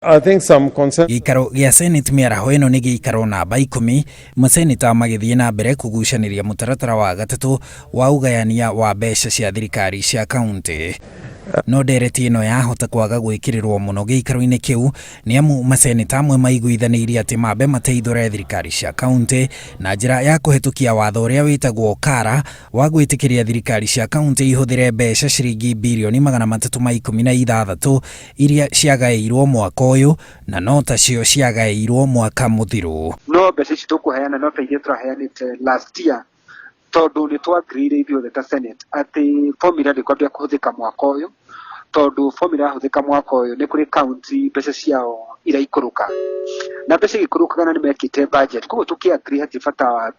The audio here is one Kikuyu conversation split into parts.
I think some concern. Gĩikaro gĩa Senate mĩaraho ĩno nĩ gĩikaro namba 10, maseneta magĩthiĩ na mbere kũgucanĩria mũtaratara wa gatatũ wa ũgayania wa mbeca cia thirikari cia kaunti. No ndereti ĩno yahota kwaga gwĩkĩrĩrwo mũno gĩikaro-inĩ kĩu nĩ amu maseneta amwe maiguithanĩirie atĩ mambe mateithũre thirikari cia kaunti na njĩra ya kũhetũkia watho ũrĩa wĩtagwo CARA wa gwĩtĩkĩria thirikari cia kaunti ihũthĩre mbeca ciringi birioni 316 iria ciagaĩirwo mwaka ũyũ na no tacio ciagaĩirwo mwaka mũthiru. No mbeca ici tũkũheana no ta iria tũraheanĩte last year, tondũ nĩ twagreeire ithuothe ta Senate atĩ formula ndĩkwambia kũhũthĩka mwaka ũyũ, tondũ formula yahũthĩka mwaka ũyũ nĩ kũrĩ county mbeca ciao iraikũrũka, na mbeca igĩikũrũkaga na nĩ mekĩte budget, koguo tũkĩ-agree hatirĩ bata wa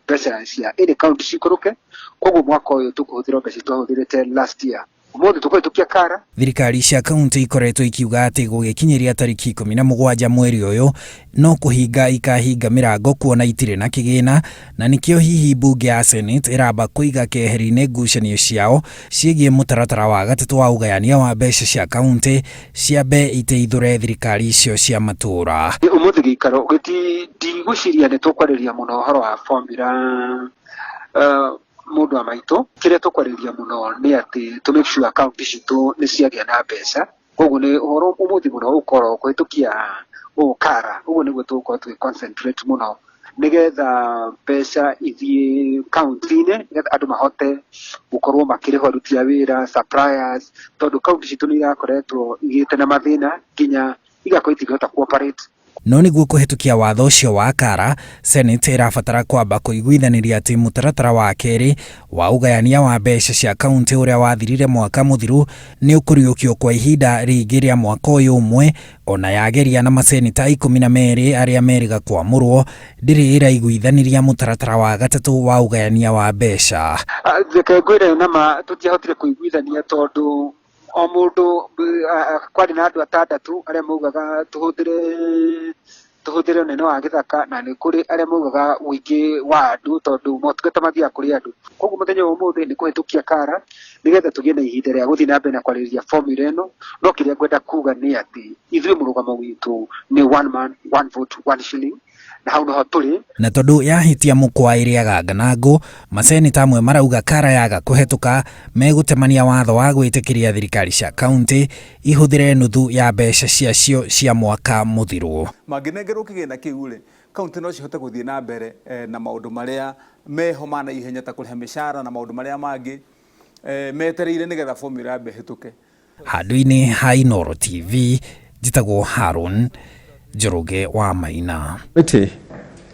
mbeca cia any county cikũrũke. Koguo mwaka ũyũ tũkũhũthĩra mbeca twahũthĩrĩte last year. Ũmũthĩ tũkũhĩtũkia CARA. Thirikari cia kaunti ikoretwo ikiuga atĩ gũgĩkinyĩria tarĩki 17 mweri ũyũ no kũhinga ikahinga mĩrango kuona itirĩ na kĩgĩna, na nĩkĩo hihi mbunge ya Senate ĩramba kũiga keheri-inĩ ngucanio ciao ciĩgiĩ mũtaratara wa gatatũ wa ũgayania wa mbeca cia kaunti ciambe iteithũre thirikari icio cia matũũra. Ũmũthĩ gĩikaro ndigwĩciria nĩ tũkwarĩria mũno ũhoro wa formula, mũndũ wa maitũ. Kĩrĩa tũkwarĩria mũno nĩ atĩ to make sure county citũ nĩ ciagĩa na mbeca, koguo nĩ ũhoro ũmũthĩ mũno ũkorwo kũhĩtũkia ũũ CARA. Ũguo nĩguo tũgũkorwo tũgĩ concentrate mũno, nĩgetha mbeca ithiĩ kaunti-inĩ, nĩgetha andũ mahote gũkorwo makĩrĩhwo, aruti a wĩra, suppliers, tondũ kaunti citũ nĩ irakoretwo igĩte na mathĩna nginya igakorwo itingĩhota cooperate. No nĩguo kũhetũkia watho ũcio wa CARA, Senate ĩrabatara kwamba kũiguithanĩria atĩ mũtaratara wa kerĩ wa ũgayania wa mbeca cia kaunti ũrĩa wathirire mwaka mũthiru nĩ ũkũriũkio kwa ihinda rĩngĩ rĩa mwaka ũyũ ũmwe. Ona yageria na maseneta 12 arĩa merĩga kwamũrwo, ndĩrĩ ĩraiguithanĩria mũtaratara wa gatatũ wa ũgayania wa mbeca. Reke ngwĩre nama, tũtiahotire kũiguithania tondũ o mũndũ, kwarĩ na andũ atandatũ arĩa maugaga tũhũthĩre ũnene wa gĩthaka, na nĩ kũrĩ arĩa maugaga ũingĩ wa andũ, tondũ motungata mathiaga kũrĩ andũ. Koguo mũthenya wa ũmũthĩ nĩ kũhĩtũkia CARA, nĩgetha tũgĩe na ihinda rĩa gũthiĩ na mbere na kwarĩrĩria formula ĩno. No kĩrĩa ngwenda kuga nĩ atĩ ithuĩ mũrũgamo witũ nĩ one man, one vote, one shilling, na hau noho tũrĩ. Na tondũ yahitia mũkwa ĩrĩaga nganangũ, maseneta amwe marauga CARA yaga kũhetũka megũtemania watho wa gwĩtĩkĩria thirikari cia kaunti ihũthĩre nuthu ya mbeca ciacio cia mwaka mũthiru. Mangĩnengerwo kĩgĩna kĩu rĩ, kaunti no cihote gũthiĩ na mbere na maũndũ marĩa meho ma naihenya ta kũrĩha mĩcara na maũndũ marĩa mangĩ metereire nĩgetha formula yambe ĩhĩtũke. Handũ-inĩ ha Inooro TV, njĩtagwo Haron Njoroge wa Maina. Committee.